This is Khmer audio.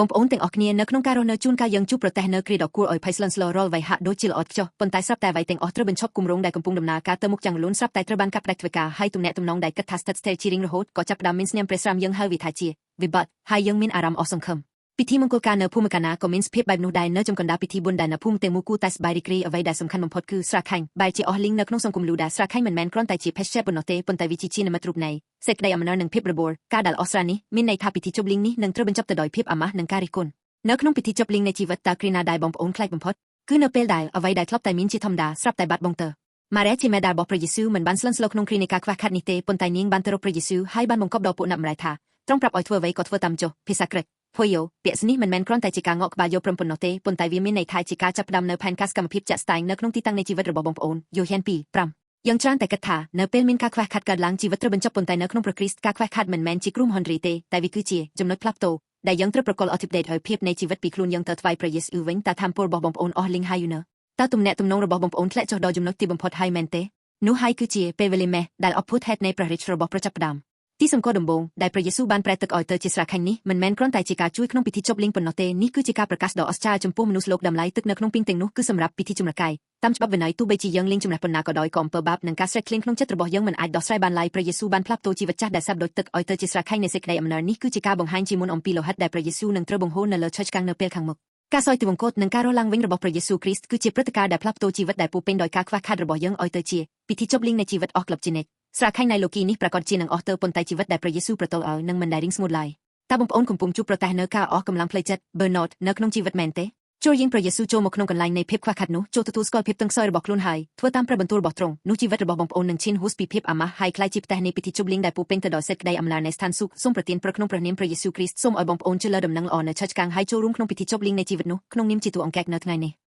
បងប្អូនទាំងអស់គ្នានៅក្នុងការរស់នៅជួនកាលយើងជួបប្រទះនៅគ្រាដ៏គួរឲ្យភ័យស្លន់ស្លោរាល់អ្វីហាក់ដូចជាល្អឥតខ្ចោះប៉ុន្តែស្រាប់តែអ្វីទាំងអស់ត្រូវបញ្ឈប់គម្រោងដែលកំពុងដំណើរការទៅមុខយ៉ាងរលូនស្រាប់តែត្រូវបានកាត់ផ្តាច់ធ្វើការហើយទំនាក់ទំនងដែលគិតថាស្ថិតស្ថេរជារៀងរហូតក៏ចាប់ផ្ដើមមានស្នាមប្រេះស្រាំយើងហៅវាថាជាវិបត្តិហើយយើងមានអារម្មណ៍អស់សង្ឃឹមពិធីមង្គលការនៅភូមិកាណាក៏មានសភាពបែបនោះដែរនៅចំកណ្ដាលពិធីបុណ្យដែលនៅភូមិទាំងមូលគួរតែសប្បាយរីករាយអ្វីដែលសំខាន់បំផុតគឺស្រាខាញ់បែរជាអស់លីងនៅក្នុងសង្គមលូដាស្រាខាញ់មិនមែនគ្រាន់តែជាភេសជ្ជៈប៉ុណ្ណោះទេប៉ុន្តែវាជានិមិត្តរូបនៃសេចក្តីអំណរនិងភាពរបួលការដែលអស់ស្រានេះមានន័យថាពិធីជប់លៀងនេះនឹងត្រូវបញ្ចប់ទៅដោយភាពអាម៉ាស់និងការរិះគន់នៅក្នុងពិធីជប់លៀងនៃជីវិតតើគ្រាណាដែលបងប្អូនខ្លាចបំផុតគឺនៅពេលដែលអ្វីដែលធ្លាប់តែមានជាធម្មតាស្រាប់តែបាត់បង់ទៅម៉ារ៉េជាមេដារបស់ព្រះយេស៊ូវមិនបានស្លន់ស្លោក្នុងគ្រានៃការខ្វះខាតនេះទេប៉ុន្តែនាងបានទៅរកព្រះយេស៊ូវហើយបានបង្កប់ដល់ពួកអ្នកម្ដាយថាទ្រង់ប្រាប់ឲ្យធ្វើអ្វីក៏ធ្វើតាមចុះភាសាក្រិកភូយ៉ូពាក្យនេះមិនមែនគ្រាន់តែជាការងក់ក្បាលយកព្រមប៉ុណ្ណោះទេប៉ុន្តែវាមានន័យថាជាការចាប់ផ្ដើមនៅផែនការសកម្មភាពជាក់ស្ដែងនៅក្នុងទីតាំងនៃជីវិតរបស់បងប្អូនយ៉ូហាន2:5យើងច្រើនតែគិតថានៅពេលមានការខ្វះខាតកើតឡើងជីវិតត្រូវបញ្ចប់ប៉ុន្តែនៅក្នុងព្រះគ្រីស្ទការខ្វះខាតមិនមែនជាគ្រោះមហន្តរាយទេតែវាគឺជាចំណុចផ្លាស់ប្ដូរដែលយើងត្រូវប្រកល់អធិបតេយ្យភាពនៃជីវិតពីខ្លួនយើងទៅថ្វាយព្រះយេស៊ូវវិញតើថាមពលរបស់បងប្អូនអស់លីងហើយនៅតើទំនាក់ទំនងរបស់បងប្អូនធ្លាក់ចុះដល់ចំណុចទីបំផុតហើយមែនទេនោះហើយគឺជាពេលវេលាមេះដែលអភូតហេតុនៃព្រះរាជរបស់ប្រចាប់ផ្ដើមទីសម្គាល់ដំបូងដែលព្រះយេស៊ូវបានប្រែទឹកឲ្យទៅជាស្រាខាញ់នេះមិនមែនគ្រាន់តែជាការជួយក្នុងពិធីជប់លៀងប៉ុណ្ណោះទេនេះគឺជាការប្រកាសដ៏អស្ចារ្យចំពោះមនុស្សលោកតម្លៃទឹកនៅក្នុងពីងទាំងនោះគឺសម្រាប់ពិធីជំរះកាយតាមច្បាប់វិន័យទោះបីជាយើងលាងជម្រះប៉ុណ្ណាក៏ដោយក៏អំពើបាបនិងការស្រេកឃ្លានក្នុងចិត្តរបស់យើងមិនអាចដោះស្រាយបានឡើយព្រះយេស៊ូវបានផ្លាស់ប្ដូរជីវិតចាស់ដែលសាបដូចទឹកឲ្យទៅជាស្រាខាញ់នៃសេចក្តីអំណរនេះគឺជាការបង្ហាញជាមុនអំពីលោហិតដែលព្រះយេស៊ូវនឹងត្រូវបង្ហូរនៅលើឈើឆ្កាងនៅពេលខាងមុខការសោយទិវង្គតនិងការរស់ឡើងវិញរបស់ព្រះយេស៊ូវគ្រីស្ទគឺជាព្រឹត្តិការណ៍ដែលផ្លាស់ប្ដូរជីវិតដែលពោពេញដោយការខ្វះខាតរបស់យើងឲ្យទៅជាពិធីជប់លៀងនៃជីវិតអស់ក្លឹបជានិច្ចស្រាខាញ់នៃលោកីនេះប្រាកដជានឹងអស់ទៅប៉ុន្តែជីវិតដែលព្រះយេស៊ូវប្រទាល់ឲ្យនឹងមិនដែលរីងស្ងួតឡើយតើបងប្អូនកំពុងជួបប្រទះនៅការអស់កម្លាំងផ្លូវចិត្ត burnout នៅក្នុងជីវិតមែនទេចូលយាងព្រះយេស៊ូវចូលមកក្នុងកន្លែងនៃភាពខ្វះខាតនោះចូលទទួលស្គាល់ភាពទន់ខ្សោយរបស់ខ្លួនហើយធ្វើតាមព្រះបន្ទូលរបស់ទ្រង់នោះជីវិតរបស់បងប្អូននឹងឈានហួសពីភាពអាម៉ាស់ហើយក្លាយជាផ្ទះនៃពិធីជប់លៀងដែលពោពេញទៅដោយសេចក្តីអំណាចនៃស្ថានសួគ៌សូមប្រទានប្រក្នុងព្រះនាមព្រះយេស៊ូវគ្រីស្ទសូមឲ្យបងប្អូនជឿលើដំណឹងល្អនៅឆើឆ្កាងហើយចូលរួមក្នុងពិធីជប់លៀងនៃជីវិតនោះក្នុងនាមជាតួអង្គនៅថ្ងៃនេះ។